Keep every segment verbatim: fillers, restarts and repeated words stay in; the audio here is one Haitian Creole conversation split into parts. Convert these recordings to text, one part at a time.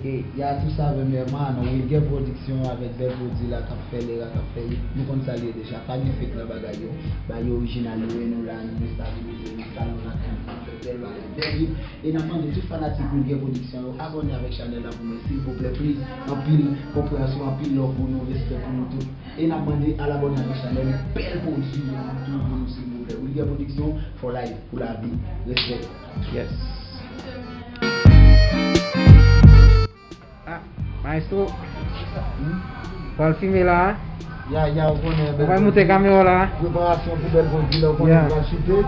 E y a tou sa vrèman non Wilguer Production avèk bèl pwodui la k ap fè lera k ap fè hit. Nou konn sa l ye deja. Pa gen fake nan bagay yo. Bagay yo orijinal yo e nou la nou estabilize nou sa nou la kanpe fè bèl bagay bèl hit. E n ap mande tout fanatik Wilguer Production yo abòne avèk chanèl la pou mwen silvouplè please. Anpil konpreyansyon, anpil love pou nou, respè pou nou tout. E n ap mande al abòne avèk chanèl bèl pwodui yo pou nou silvouplè. Wilguer Production for life, pou lavi. Respè. Yes. Ah, maestro. Pral filme la. Ya, ya, ou konnen. Ou pral moute kamera la. Preparasyon pou bèl pwodui la, ou konnen pral chite.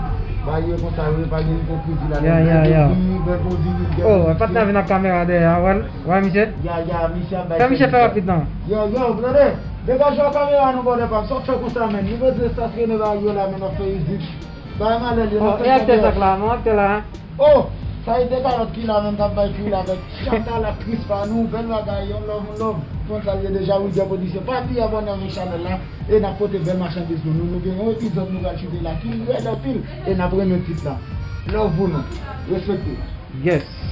Bagay yo konsa yo ye, pa gen ipokrizi la. Ya, ya, ya. Bèl pwodui, bèl pwodui. Oh, patnè vin ak kamera dèyè a, wè, wè, misye. Ya, ya, misye ap bay. Fè misye fè rapid non. Yo, yo, brother, degaje w kamera nou brother pa m, sa w fè konsa menn. Nou bezwen estasyone bagay yo la menn, w ap fè isit. Bagay malè l ye. Oh, e aktè sa k la, non, aktè la. Oh, sa e de kalòt ki la menm k ap bay kri la avèk Chantal, aktris pa nou, bèl bagay, yon love, yon love. Konn sa l ye deja, Wilguer Production. Pa bliye abòne avèk chanèl la e n ap pote bèl machandiz pou nou. Nou gen yon epizòd nou pral chute la ki rèd anpil e n ap renmen tit la. Love pou nou. Respekte. Yes.